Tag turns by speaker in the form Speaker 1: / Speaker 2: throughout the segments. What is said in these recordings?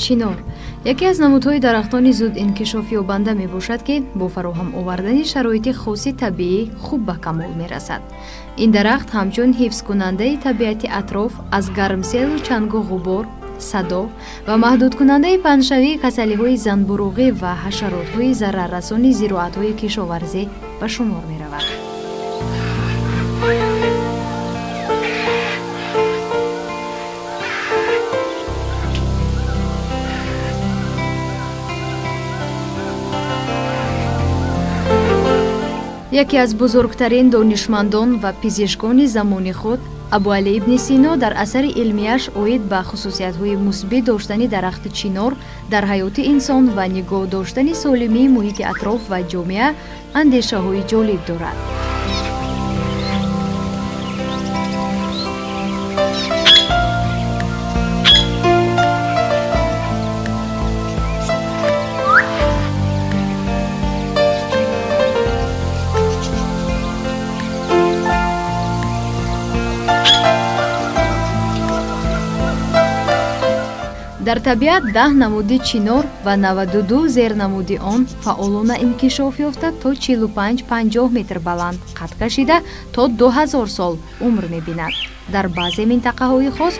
Speaker 1: Чинор яке аз намудҳои дарахтони зуд инкишофёбанда мебошад, ки бо фароҳам овардани шароити хоси табиӣ хуб ба камол мерасад. Ин дарахт ҳамчун ҳифзкунандаи табиати атроф аз гармселу чангу ғубор, садо ва маҳдудкунандаи паҳншавии касалиҳои занбуруғӣ ва ҳашаротҳои зараррасони зироатҳои кишоварзӣ ба шумор меравад. Яке аз бузургтарин донишмандон ва пизишкони замони худ, Абуалӣ ибни Сино, дар асари илмияш оид ба хусусиятҳои мусбӣ доштани дарахти чинор дар ҳаёти инсон ва нигоҳ доштани солимии муҳити атроф ва ҷомеа андешаҳои ҷолиб дорад. Дар табиат 10 намуди чинор ва 92 зернамуди он фаъолона инкишоф ёфта то 45-50 метр баланд қад кашида то 2000 сол умр мебинад. Дар баъзе минтақаҳои хос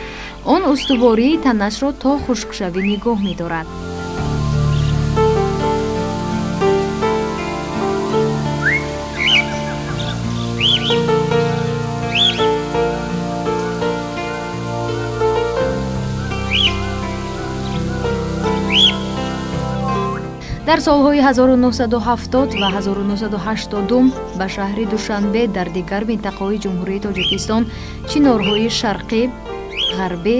Speaker 1: он устувории танашро то хушкшавӣ нигоҳ медорад. Дар солҳои 1970 ва 1980 ба шаҳри Душанбе дар дигар минтақаҳои Ҷумҳурии Тоҷикистон чинорҳои шарқӣ, ғарбӣ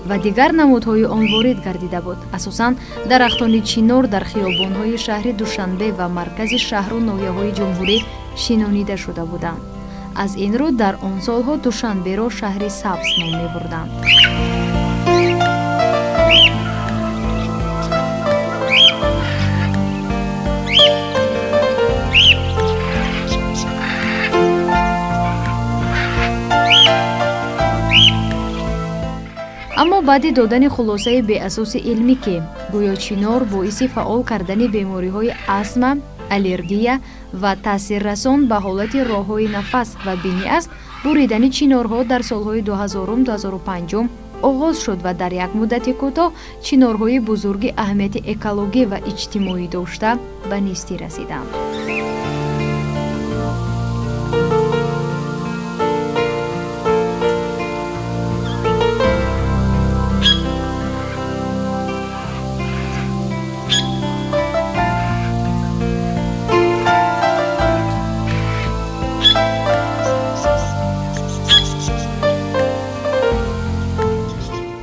Speaker 1: ва дигар намудҳои он ворид гардида буд. Асосан дарахтони чинор дар хиёбонҳои шаҳри Душанбе ва маркази шаҳру ноҳияҳои ҷумҳурӣ шинонида шуда буданд. Аз ин рӯ дар он солҳо Душанберо шаҳри сабз ном мебурданд. Аммо баъди додани хулосаи беасоси илмӣ, ки гӯё чинор боиси фаъол кардани бемориҳои астма, аллергия ва таъсиррасон ба ҳолати роҳҳои нафас ва бинӣ аст, буридани чинорҳо дар солҳои 2000-2005 оғоз шуд ва дар як муддати кӯтоҳ чинорҳои бузурги аҳамияти экологӣ ва иҷтимоӣ дошта ба нестӣ расиданд.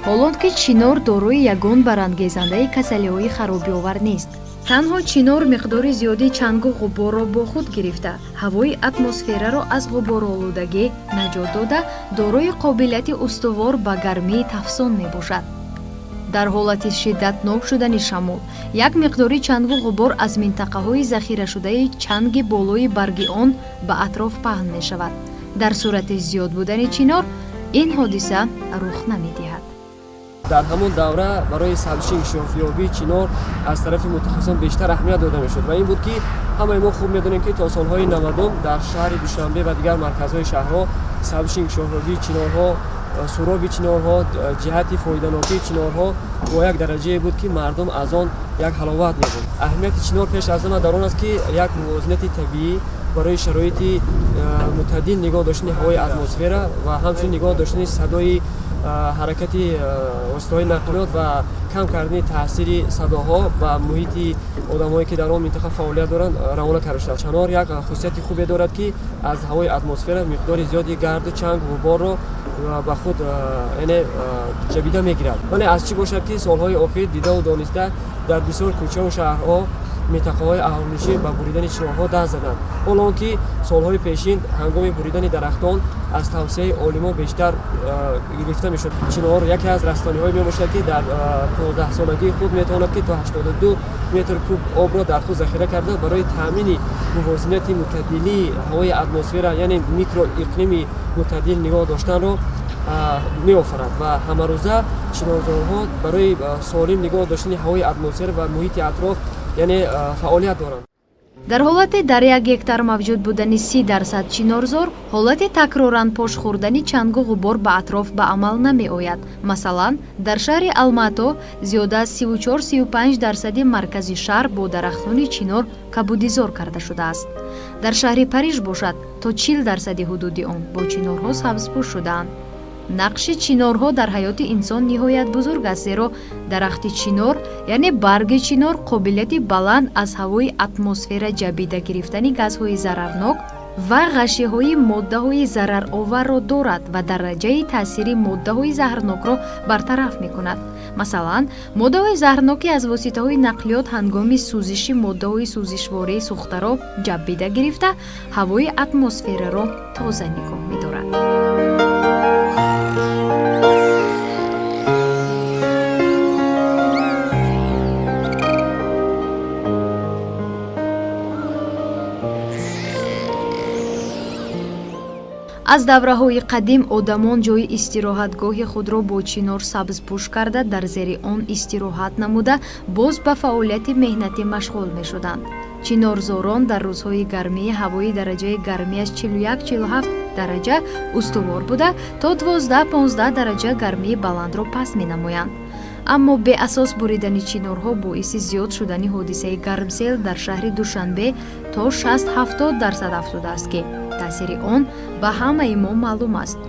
Speaker 1: Ҳолон ки чинор дорои ягон барангезандаи касалиҳои харобиовар нест. Танҳо чинор миқдори зиёди чангу ғуборро бо худ гирифта, ҳавои атмосфераро аз ғуборолудагӣ наҷот дода, дорои қобилияти устувор ба гармии тафсон мебошад. Дар ҳолати шиддатнок шудани шамол, як миқдори чангу ғубор аз минтақаҳои захирашудаи чанги болои барги он ба атроф паҳн мешавад. Дар сурати зиёд будани чинор ин ҳодиса рух намедиҳад.
Speaker 2: Дар ҳамон давра барои сабзиши инкишофёбии чинор аз тарафи мутахассисон бештар аҳамият дода мешуд ва ин буд, ки ҳамаи мо хуб медонем, ки то солҳои 90 дар шаҳри Душанбе ва дигар марказҳои шаҳрҳо сабзиши инкишофёбии чинорҳо, суроби чинорҳо, ҷиҳати фоиданокии чинорҳо бо як дараҷае буд, ки мардум аз он як ҳаловат мебурд. Аҳамияти чинор пеш аз ҳама дар он аст, ки як мувозинати табиӣ барои шароити мӯътадил нигоҳ доштани ҳавои атмосфера ва ҳамчунин нигоҳ доштани садои ҳаракати воситаҳои нақлиёт ва кам кардани таъсири садоҳо ба муҳити одамҳое, ки дар он минтақа фаъолият доранд, равона карда шудааст. Чинор як хусусияти хубе дорад, ки аз ҳавои атмосфера миқдори зиёди гарду чанг, ғуборро ба худ, яъне, ҷабида мегирад. Вале аз чӣ бошад, ки солҳои охир дидаву дониста дар бисёр кӯчаву шаҳрҳо, минтақаҳои аҳолинишин ба буридани чинорҳо даст заданд. Ҳоло он ки солҳои пешин ҳангоми буридани дарахтон аз тавсияи олимон бештар гирифта мешуд. Чинор яке аз растаниҳое мебошад, ки дар 15-солагии худ метавонад, ки то 82 метр куб обро дар худ захира карда, барои таъмини мувозинати мӯътадилии ҳавои атмосфера, яъне микроиқлими мӯътадил нигоҳ доштанро меофарад ва ҳамарӯза чинорзорҳо барои солим нигоҳ доштани ҳавои атмосфера ва муҳити атроф, яъне фаъолият доранд.
Speaker 1: Дар ҳолати дар як гектар мавҷуд будани 30% чинорзор, ҳолати такроран пош хӯрдани чангу ғубор ба атроф ба амал намеояд. Масалан, дар шаҳри Алмато зиёда аз 34-35% маркази шаҳр бо дарахтони чинор кабудизор карда шудааст. Дар шаҳри Париж бошад, то 40% ҳудуди он бо чинорҳо сабзпӯш шудаанд. Нақши чинорҳо дар ҳаёти инсон ниҳоят бузург аст, зеро дарахти чинор, яъне барги чинор, қобилияти баланд аз ҳавои атмосфера ҷабида гирифтани газҳои зарарнок ва ғашиҳои моддаҳои зарароварро дорад ва дараҷаи таъсири моддаҳои заҳрнокро бартараф мекунад. Масалан, моддаҳои заҳрноки аз воситаҳои нақлиёт ҳангоми сӯзиши моддаҳои сӯзишвории сӯхтаро ҷаббида гирифта, ҳавои атмосфераро тоза нигоҳ медорад. Аз давраҳои қадим одамон ҷои истироҳатгоҳи худро бо чинор сабзпӯш карда, дар зери он истироҳат намуда, боз ба фаъолияти меҳнатӣ машғул мешуданд. Чинорзорон дар рӯзҳои гармии ҳавои дараҷаи гармиаш 41-47 дараҷа устувор буда, то 12-15 дараҷа гармии баландро паст менамоянд. Аммо беасос буридани чинорҳо боиси зиёд шудани ҳодисаи гармсел дар шаҳри Душанбе то 60-70% афзудааст, ки таъсири он ба ҳамаи мо маълум аст.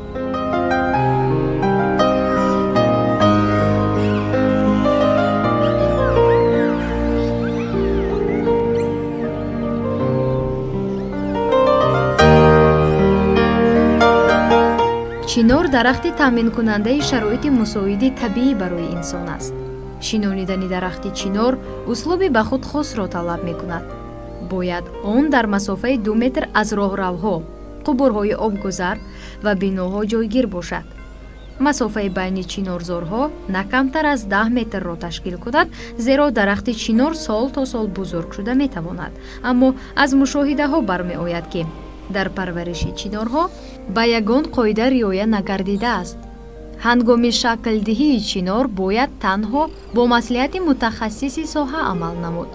Speaker 1: Чинор дарахти таъминкунандаи шароити мусоиди табиӣ барои инсон аст. Шинонидани дарахти чинор услуби ба худ хосро талаб мекунад. Бояд он дар масофаи 2 метр аз роҳравҳо, қубурҳои обгузар ва биноҳо ҷойгир бошад. Масофаи байни чинорзорҳо на камтар аз 10 метрро ташкил кунад, зеро дарахти чинор сол то сол бузург шуда метавонад. Аммо аз мушоҳидаҳо бармеояд, ки дар парвариши чинорҳо ба ягон қоида риоя нагардидааст. Ҳангоми шаклдиҳии чинор бояд танҳо бо маслиҳати мутахассиси соҳа амал намуд.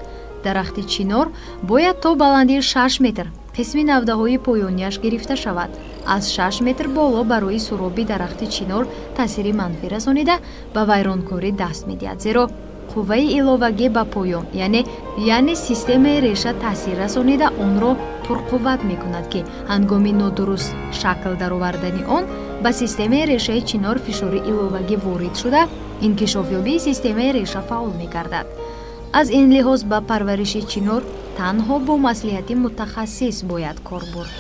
Speaker 1: Дарахти чинор бояд то баландии 6 метр қисми навдаҳои поёнияш гирифта шавад. Аз 6 метр боло барои суроби дарахти чинор таъсири манфӣ расонида, ба вайронкорӣ даст медиҳад, зеро қувваи иловагӣ ба поён, яъне системаи реша таъсир расонида, онро пурқувват мекунад, ки ҳангоми нодуруст шакл даровардани он ба системаи решаи чинор фишори иловагӣ ворид шуда, инкишофёбии системаи реша фаъол мегардад. Аз ин лиҳоз ба парвариши чинор танҳо бо маслиҳати мутахассис бояд кор бурд.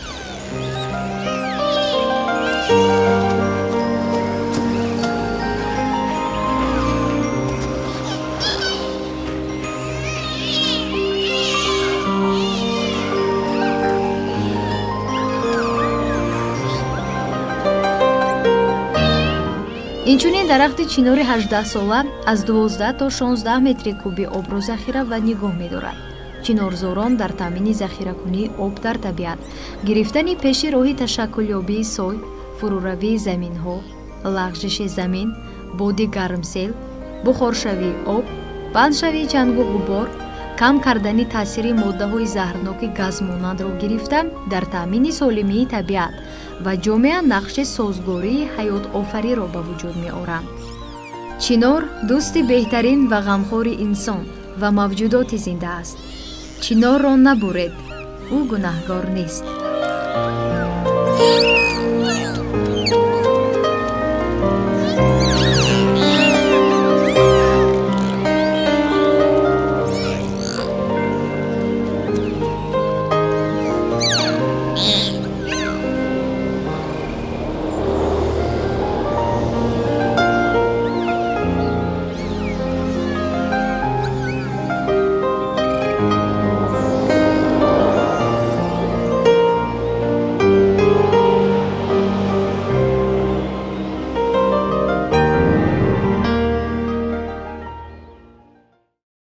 Speaker 1: Инчунин дарахти чинори 18сола аз 12 то 16 метри куби обро захира ва нигоҳ медорад. Чинорзорон дар таъмини захиракунии об дар табиат, гирифтани пеши роҳи ташаккулёбии сой, фуруравии заминҳо, лағжиши замин, боди гармсел, бухоршавии об, бандшавии чангу ғубор, кам кардани таъсири моддаҳои заҳрноки газмонандро гирифта, дар таъмини солимии табиат ва ҷомеа нақши созгории ҳаётофариро ба вуҷуд меоранд. Чинор дӯсти беҳтарин ва ғамхори инсон ва мавҷудоти зинда аст. Чинорро набуред, ӯ гунаҳгор нест.